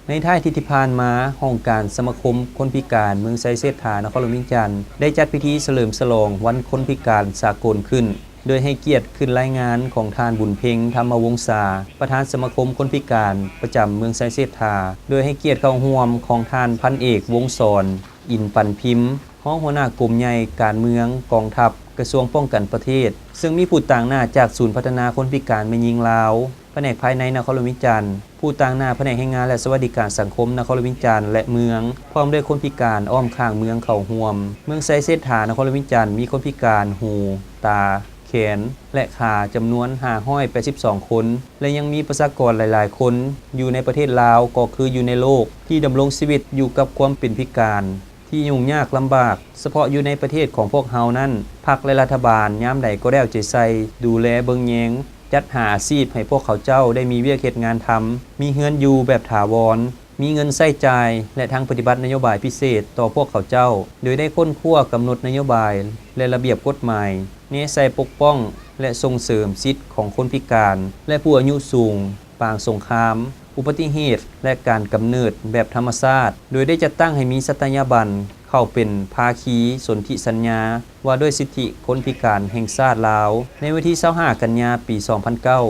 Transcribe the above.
ໃນທ້າຍທິດທີ່ຜ່ານມາ, ຫ້ອງການສະມາຄົມຄົນພິການເມືອງໄຊເສດຖາ ນະຄອນຫຼວງວຽງຈັນ ໄດ້ຈັດພິທີສະເຫຼີມສະຫຼອງວັນຄົນພິການສາກົນຂຶ້ນ, ໂດຍໃຫ້ກຽດຂຶ້ນລາຍງານຂອງທ່ານ ບຸນເພັງ ທຳມະວົງສາ, ປະທານສະມາຄົມຄົນພິການປະຈຳເມືອງໄຊເສດຖາ, ໂດຍໃຫ້ກຽດເຂົ້າຮ່ວມຂອງທ່ານ ພັນເອກ ວົງສອນ ອິນປັນພິມ, ຮອງຫົວໜ້າກົມໃຫຍ່ການເມືອງກອງທັບ ກະຊວງປ້ອງກັນປະເທດ, ເຊິ່ງມີຜູ້ຕາງໜ້າຈາກສູນພັດທະນາຄົນພິການແມ່ຍິງລາວ, ພະແນກພາຍໃນນະຄອນຫຼວງວຽງຈັນ, ຜູ້ຕາງໜ້າພະແນກແຮງງານ ແລະ ສະຫວັດດີການສັງຄົມນະຄອນຫຼວງວຽງຈັນ ແລະ ເມືອງ, ພ້ອມດ້ວຍຄົນພິການອ້ອມຂ້າງເມືອງເຂົ້າຮ່ວມ. ເມືອງໄຊເສດຖາ ນະຄອນຫຼວງວຽງຈັນ ມີຄົນພິການຫູ, ຕາ, ແຂນ ແລະ ຂາ ຈຳນວນຫ້າຮ້ອຍແປດສິບສອງຄົນ ແລະ ຍັງມີປະຊາກອນຫຼາຍໆຄົນຢູ່ໃນປະເທດລາວ ກໍຄືຢູ່ໃນໂລກ ທີ່ດຳລົງຊີວິດຢູ່ກັບຄວາມເປັນພິການ ທີ່ຫຍຸ້ງຍາກລຳບາກ. ສະເພາະຢູ່ໃນປະເທດຂອງພວກເຮົານັ້ນ, ພັກ ແລະ ລັດຖະບານຍາມໃດກໍໄດ້ເອົາໃຈໃສ່ ດູແລເບິ່ງແຍງ, ຈັດຫາອາຊີບໃຫ້ພວກເຂົາເຈົ້າໄດ້ມີວຽກເຮັດງານທຳ, ມີເຮືອນຢູ່ແບບຖາວອນ, ມີເງິນໃຊ້ຈ່າຍ ແລະ ທັງປະຕິບັດນະໂຍບາຍພິເສດຕໍ່ພວກເຂົາເຈົ້າ, ໂດຍໄດ້ຄົ້ນຄວ້າກຳນົດນະໂຍບາຍ ແລະ ລະບຽບກົດໝາຍ ແນໃສ່ປົກປ້ອງ ແລະ ສົ່ງເສີມສິດຂອງຄົນພິການ ແລະ ຜູ້ອາຍຸສູງ, ປາງສົງຄາມ, ອຸບັດຕິເຫດ ແລະ ການກຳເນີດແບບທຳມະຊາດ, ໂດຍໄດ້ຈັດຕັ້ງໃຫ້ມີສັດຕະຍາບັນເຂົ້າເປັນພາຄີສົນທິສັນຍາວ່າດ້ວຍສິດທິຄົນພິການແຫ່ງຊາດລາວ ໃນວັນທີຊາວຫ້າ ກັນຍາ ປີສອງພັນເກົ້າ.